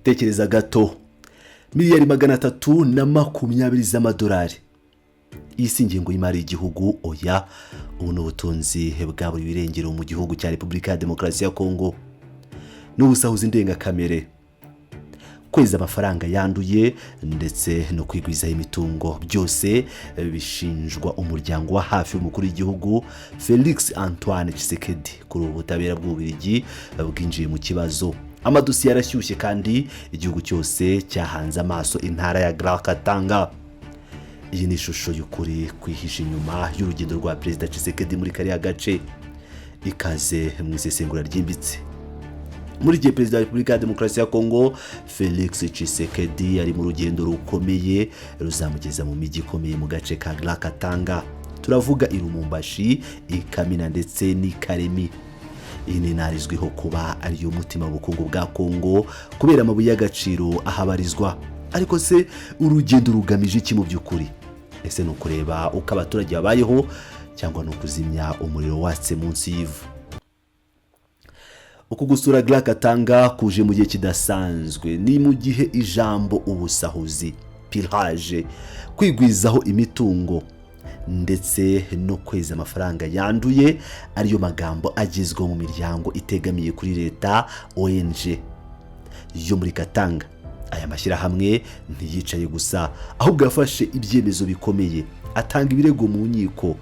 Tekereza gato, miliyari 320 z'amadolari. Iyi si ingengo y'imari y'igihugu, oya. Ubu ni ubutunzi bwa buri birengero mu gihugu cya Repubulika ya Demokarasi ya Kongo. Ni ubusahuzi ndengakamere, kweza amafaranga yanduye ndetse no kwigwizaho imitungo, byose bishinjwa umuryango wa hafi w'umukuru w'igihugu Felix Antoine Tshisekedi. Kuri ubu butabera bw'Ububiligi bwinjiye mu kibazo, amadosiye arashyushye kandi igihugu cyose cyahanze amaso intara ya Grand Katanga. Iyi ni ishusho y'ukuri kwihishe inyuma y'urugendo rwa Perezida Tshisekedi muri kariya gace. Ikaze mu isesengura ryimbitse. Muri gihe Perezida wa Repubulika ya Demokarasi ya Kongo Felix Tshisekedi ari mu rugendo rukomeye ruzamugeza mu mijyi ikomeye mu gace ka Grand Katanga, turavuga i Lubumbashi, i Kamina ndetse n'i Kalemi. Iyi ni intara izwiho kuba ariyo mutima w'ubukungu bwa Kongo kubera amabuye y'agaciro ahabarizwa. Ariko se urugendo rugamije iki mu by'ukuri? Ese ni ukureba uko abaturage babayeho cyangwa ni ukuzimya umuriro watse munsi y'ivu? Uku gusura Grand Katanga kuje mu gihe kidasanzwe. Ni mu gihe ijambo ubusahuzi, pillage, kwigwizaho imitungo ndetse no kweza amafaranga yanduye ariyo magambo agezweho mu miryango itegamiye kuri leta, ONG, yo muri Katanga. Aya mashyirahamwe ntiyicaye gusa, ahubwo yafashe ibyemezo bikomeye, atanga ibirego mu nkiko.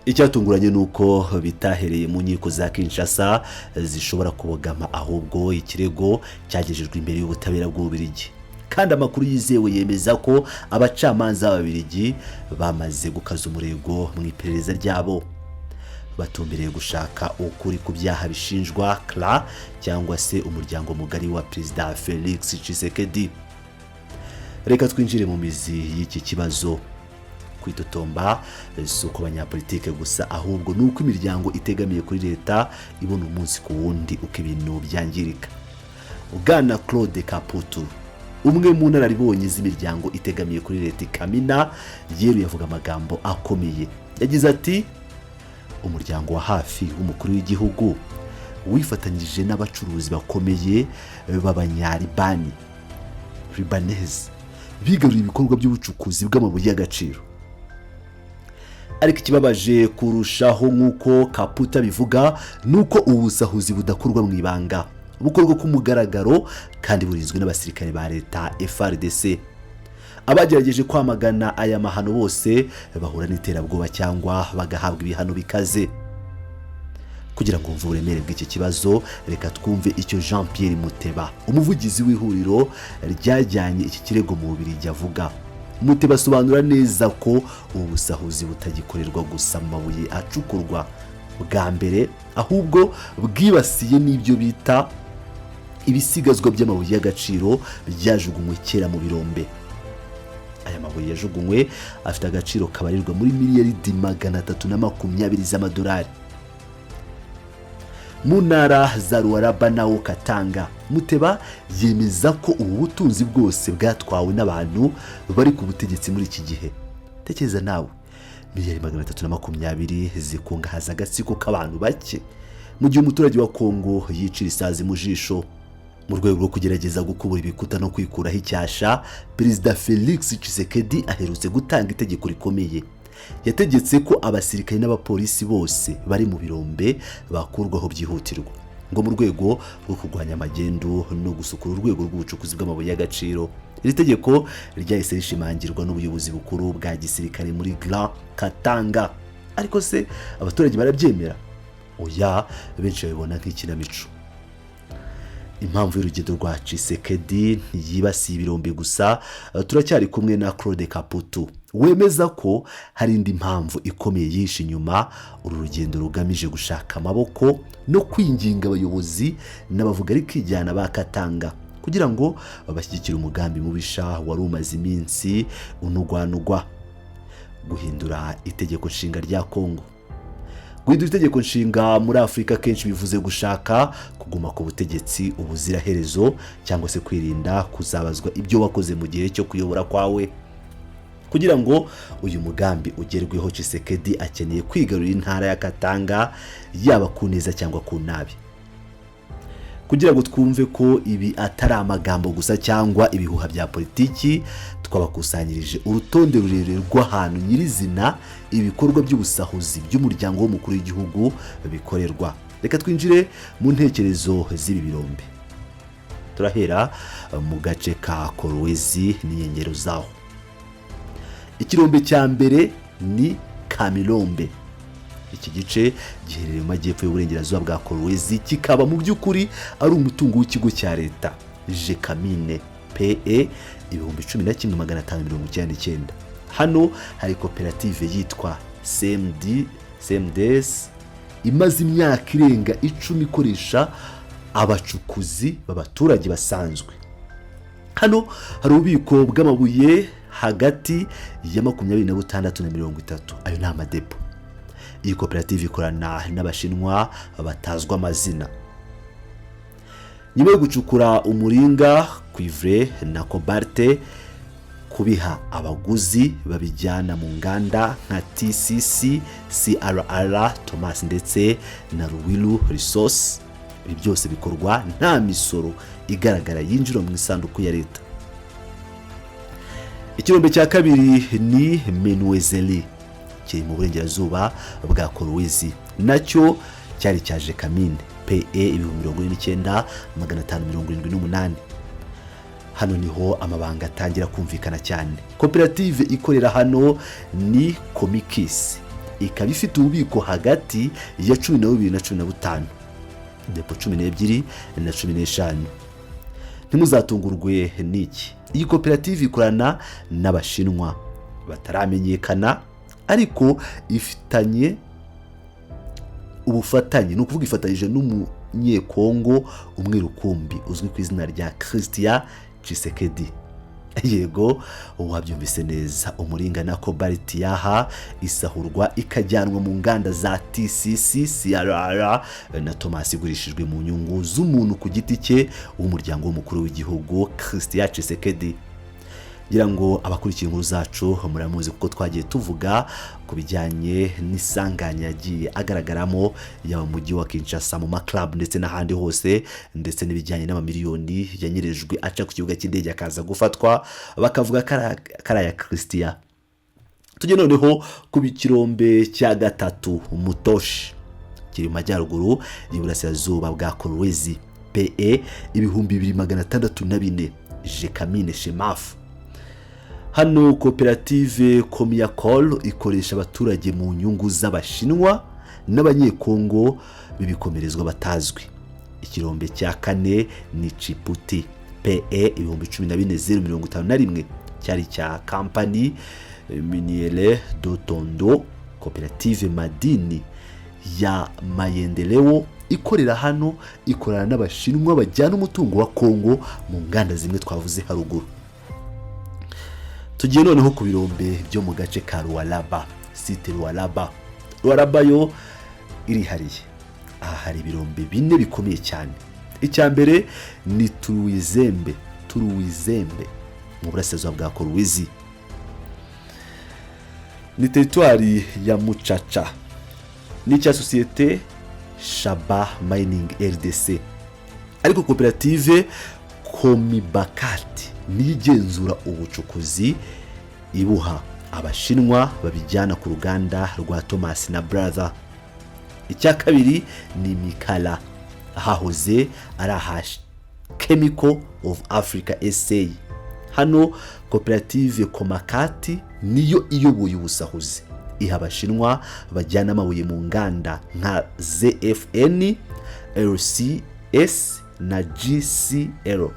Icyatunguranye ni uko bitahereye mu nkiko za Kinshasa zishobora kubogama, ahubwo ikirego cyagejejwe imbere y'ubutabera bw'Ububiligi, kandi amakuru yizewe yemeza ko abacamanza b'Ababiligi bamaze gukaza umurego mu iperereza ryabo, batumbereye gushaka ukuri ku byaha bishinjwa clan cyangwa se umuryango mugari wa Perezida Felix Tshisekedi. Reka twinjire mu mizi y'iki kibazo. Kwitotomba si uko abanyapolitike gusa, ahubwo ni uko imiryango itegamiye kuri leta ibona umunsi ku wundi uko ibintu byangirika. Bwana Claude Kaputu, umwe mu nararibonye z'imiryango itegamiye kuri leta Kamina, yeruye avuga amagambo akomeye. Yagize ati: "Umuryango wa hafi w'umukuru w'igihugu wifatanyije n'abacuruzi bakomeye b'Abanyaribani, Libanese, bigaruriye ibikorwa by'ubucukuzi bw'amabuye y'agaciro." Ariko ikibabaje kurushaho, nk'uko Kaputa bivuga, ni uko ubu busahuzi budakorwa mu ibanga, bukorwa ku mugaragaro kandi burinzwe n'abasirikare ba leta, FARDC. Abagerageje kwamagana aya mahano bose bahura n'iterabwoba cyangwa bagahabwa ibihano bikaze. Kugira ngo wumve uburemere bw'iki kibazo, reka twumve icyo Jean Pierre Muteba, umuvugizi w'ihuriro ryajyanye iki kirego mu Bubiligi, avuga. Muteba asobanura neza ko ubu busahuzi butagikorerwa gusa mu mabuye acukurwa bwa mbere, ahubwo bwibasiye n'ibyo bita ibisigazwa by'amabuye y'agaciro byajugunywe kera mu birombe. Aya mabuye yajugunywe afite agaciro kabarirwa muri miliyaridi 320 z'amadolari mu ntara za Lualaba na Katanga. Muteba yemeza ko ubu butunzi bwose bwatwawe n'abantu bari ku butegetsi muri iki gihe. Tekereza nawe, miliyari 320 zikungahaza agatsiko k'abantu bake, mu gihe umuturage wa Kongo yicira isazi mu jisho. Mu rwego rwo kugerageza gukubura ibikuta no kwikuraho icyasha, Perezida Felix Tshisekedi aherutse gutanga itegeko rikomeye. Yategetse ko abasirikare n'abapolisi bose bari mu birombe bakurwaho byihutirwa, ngo mu rwego rwo kurwanya amagendu no gusukura urwego rw'ubucukuzi bw'amabuye y'agaciro. Iri tegeko ryahise rishimangirwa n'ubuyobozi bukuru bwa gisirikare muri Grand Katanga. Ariko se abaturage barabyemera? Oya, benshi babibona nk'ikinamico. Impamvu y'urugendo rwa Tshisekedi ntiyibasiye ibirombe gusa. Turacyari kumwe na Claude Kaputu, wemeza ko hari indi mpamvu ikomeye yihishe inyuma. Uru rugendo rugamije gushaka amaboko no kwinginga abayobozi n'abavuga rikijyana ba Katanga kugira ngo babashyigikire umugambi mubisha wari umaze iminsi unugwanugwa: guhindura itegeko nshinga rya Kongo. Guhindura itegeko nshinga muri Afurika kenshi bivuze gushaka kuguma ku butegetsi ubuziraherezo cyangwa se kwirinda kuzabazwa ibyo wakoze mu gihe cyo kuyobora kwawe. Kugira ngo uyu mugambi ugerweho, Tshisekedi akeneye kwigarurira intara ya Katanga, yaba ku neza cyangwa ku nabi. Kugira ngo twumve ko ibi atari amagambo gusa cyangwa ibihuha bya politiki, twabakusanyirije urutonde rurerure rw'ahantu nyirizina ibikorwa by'ubusahuzi by'umuryango w'umukuru w'igihugu bikorerwa. Reka twinjire mu ntekerezo z'ibi birombe. Turahera mu gace ka Kolwezi n'inkengero zaho. Ikirombe cya mbere ni Kamilombe. Iki gice giherereye mu majyepfo y'uburengerazuba bwa Kolwezi, kikaba mu by'ukuri ari umutungo w'ikigo cya leta Gécamines, PE 11,599. Hano hari koperative yitwa CMD CMDS imaze imyaka irenga 10 ikoresha abacukuzi b'abaturage basanzwe. Hano hari ububiko bw'amabuye hagati ya 26 na 30, ayo ni amadepo. Iyi koperative ikorana n'Abashinwa batazwa amazina. Nyuma yo gucukura umuringa, cuivre na cobalt, kubiha abaguzi babijyana mu nganda nka TCC, CRR, Thomas ndetse na Ruwiru Resource. Ibi byose bikorwa nta misoro igaragara yinjira mu isanduku ya leta. Ikirombe cya kabiri ni Menuezeli, kiri mu burengerazuba bwa Kolwezi, nacyo cyari cya Gécamines, PE 49,578. Hano niho amabanga atangira kumvikana cyane. Koperative ikorera hano ni Komikisi, ikaba ifite ububiko hagati ya 12 na 15, depo 12 na 15. Ntimuzatungurwe n'iki: iyi koperative ikorana n'Abashinwa bataramenyekana, ariko ifitanye ubufatanye, ni ukuvuga ifatanyije n'Umunyekongo umwe rukumbi uzwi ku izina rya Christian Tshisekedi. Yego, wabyumvise neza. Umuringa na cobalt yaha isahurwa ikajyanwa mu nganda za TCC, CRR na Thomas, igurishijwe mu nyungu z'umuntu ku giti cye w'umuryango w'umukuru w'igihugu Christian Tshisekedi. Ngira ngo abakurikiye inkuru zacu muramuzi, kuko twagiye tuvuga ku bijyanye n'isanganya yagiye agaragaramo, yaba mu mujyi wa Kinshasa mu maclub ndetse n'ahandi hose, ndetse n'ibijyanye n'amamiliyoni yanyerejwe aca ku kibuga cy'indege akaza gufatwa bakavuga ko ari aya Christian. Tujye noneho ku kirombe cya gatatu, Mutoshi, kiri mu majyaruguru y'uburasirazuba bwa Kolwezi, PE 2604, Gécamines Chemaf. Hano koperative Komiyakol ikoresha abaturage mu nyungu z'Abashinwa n'Abanyekongo b'ibikomerezwa batazwi. Ikirombe cya kane ni Ciputi, PE 14,051, cyari icya Compagnie Minière de Tondo. Koperative Madini ya Maendeleo ikorera hano ikorana n'Abashinwa bajyana umutungo wa Kongo mu nganda zimwe twavuze haruguru. Tugiye noneho ku birombe byo mu gace ka Lualaba, site Lualaba. Lualaba yo irihariye. Aha hari ibirombe bine bikomeye cyane. Icya mbere ni Turuwizembe, Turuwizembe mu burasirazuba bwa Kolwezi, ni teritwari ya Mucaca, ni icya sosiyete Shaba Mining RDC, ariko koperative Komibakati niyo igenzura ubucukuzi, ibuha Abashinwa babijyana ku ruganda rwa Thomas na Brother. Icya kabiri ni Mikala, hahoze ari aha Chemical of Africa SA. Hano koperative Komakati niyo iyoboye ubusahuzi, iha Abashinwa bajyana amabuye mu nganda nka ZFN, LCS na GCL.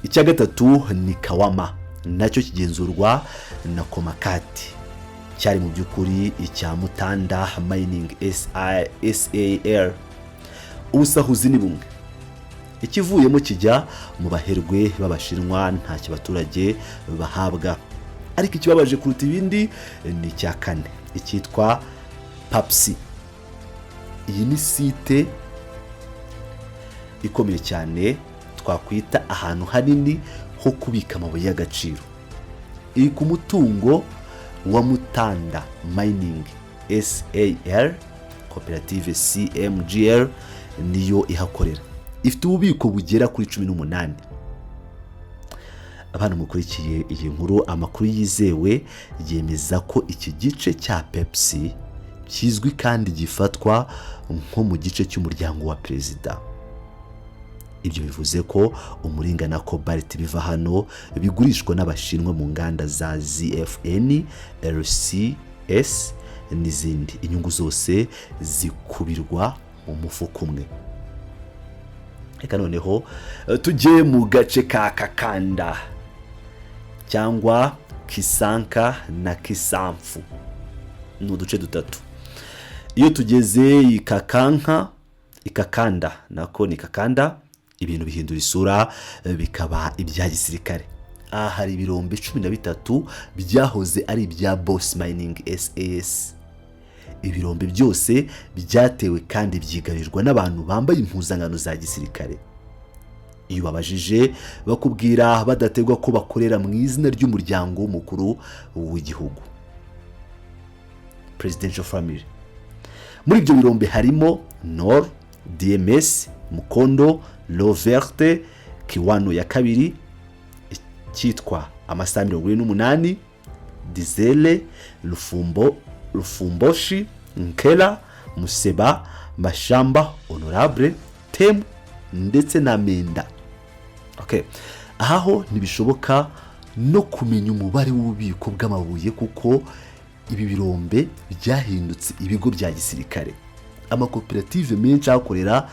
Icya gatatu ni Kawama, nacyo kigenzurwa na Komakati, cyari mu by'ukuri icya Mutanda Mining SAR. Ubusahuzi ni bumwe: ikivuyemo kijya mu baherwe b'Abashinwa, ntacyo abaturage bahabwa. Ariko ikibabaje kuruta ibindi ni icya kane, icyitwa Papsi. Iyi ni site ikomeye cyane, twakwita ahantu hanini ho kubika amabuye y'agaciro. Iri ku mutungo wa Mutanda Mining SAR, koperative CMGR Niyo ihakorera, ifite ububiko bugera kuri 18. Abantu mukurikiye iyi nkuru, amakuru yizewe yemeza ko iki gice cya Pepsi kizwi kandi gifatwa nko mu gice cy'umuryango wa perezida. Ibyo bivuze ko umuringa na cobalt biva hano bigurishwa n'Abashinwa mu nganda za ZFN, LCS n'izindi. Inyungu zose zikubirwa mu mufuka umwe. Reka noneho tujye mu gace ka Kakanda cyangwa Kisanka na Kisamfu. Ni uduce dutatu. Iyo tugeze i Kakanka, i Kakanda nako ni Kakanda, ibintu bihindura isura, bikaba ibya gisirikare. Aha hari ibirombe 13 byahoze ari ibya Boss Mining SAS. Ibirombe byose byatewe kandi byigarirwa n'abantu bambaye impuzankano za gisirikare. Iyo babajije, bakubwira badategwa ko bakorera mu izina ry'umuryango w'umukuru w'igihugu, presidential family. Muri ibyo birombe harimo Nor, DMS, Mukondo, Loverte, Kiwano ya kabiri, icyitwa amasaha 48, Dizele, Rufumbo, Rufumboshi, Nkela, Museba, Mashamba, Honorable Temu ndetse na Menda. Okay. Aha ho ntibishoboka no kumenya umubare w'ububiko bw'amabuye, kuko ibi birombe byahindutse ibigo bya gisirikare. Amakoperative menshi ahakorera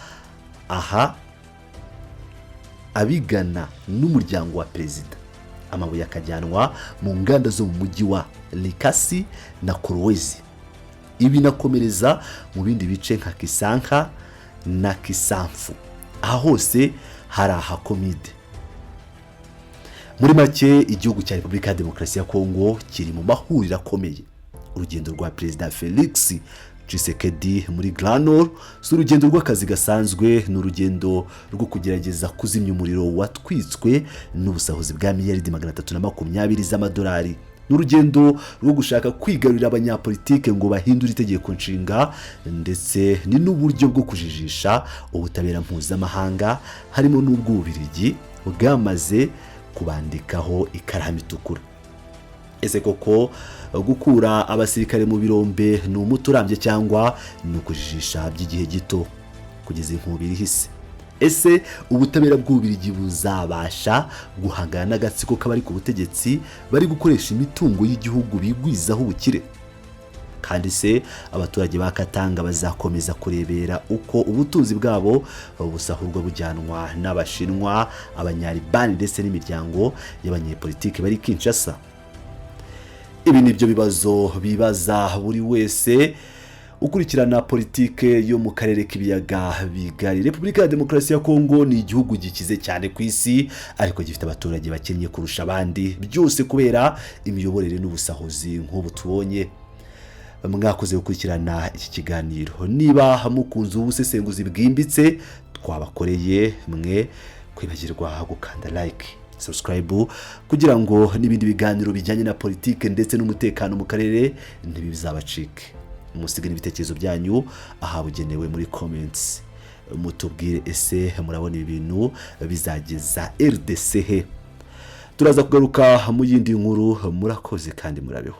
aha abigana n'umuryango wa perezida, amabuye akajyanwa mu nganda zo mu mujyi wa Likasi na Kolwezi. Ibi binakomereza mu bindi bice nka Kisanka na Kisamfu. Aha hose hari ahakomide. Muri make, igihugu cya Repubulika ya Demokarasi ya Kongo kiri mu mahuriro akomeye. Urugendo rwa Perezida Felix Tshisekedi muri Grand Nord si urugendo rw'akazi gasanzwe, ni urugendo rwo kugerageza kuzimya umuriro watwitswe n'ubusahuzi bwa miliyaridi 320 z'amadolari. Ni urugendo rwo gushaka kwigarurira abanyapolitike ngo bahindure itegeko nshinga, ndetse ni n'uburyo bwo kujijisha ubutabera mpuzamahanga, harimo n'ubw'Ububirigi bwamaze kubandikaho ikaramu itukura. Ese koko gukura abasirikare mu birombe ni umuti urambye, cyangwa ni ukujijisha by'igihe gito kugeza inkubiri ihise? Ese ubutabera bw'Ububirigi buzabasha guhangana n'agatsiko k'abari ku butegetsi bari gukoresha imitungo y'igihugu bigwizaho ubukire? Kandi se abaturage ba Katanga bazakomeza kurebera uko ubutunzi bwabo busahurwa bujyanwa n'Abashinwa, Abanyaribani ndetse n'imiryango y'abanyepolitiki bari Kinshasa? Ibi ni byo bibazo bibaza buri wese ukurikirana politike yo mu karere k'Ibiyaga Bigari. Repubulika ya Demokarasi ya Kongo ni igihugu gikize cyane ku isi, ariko gifite abaturage bakennye kurusha abandi, byose kubera imiyoborere n'ubusahuzi nk'ubu tubonye. Mwakoze gukurikirana iki kiganiro. Niba mukunze ubusesenguzi bwimbitse twabakoreye, mwe kwibagirwa gukanda like, subscribe, kugira ngo n'ibindi biganiro bijyanye na politike ndetse n'umutekano mu karere ntibizabacike. Musige n'ibitekerezo byanyu ahabugenewe muri comments, mutubwire: ese murabona ibi bintu bizageza RDC he? Turaza kugaruka mu yindi nkuru. Murakoze kandi murabeho.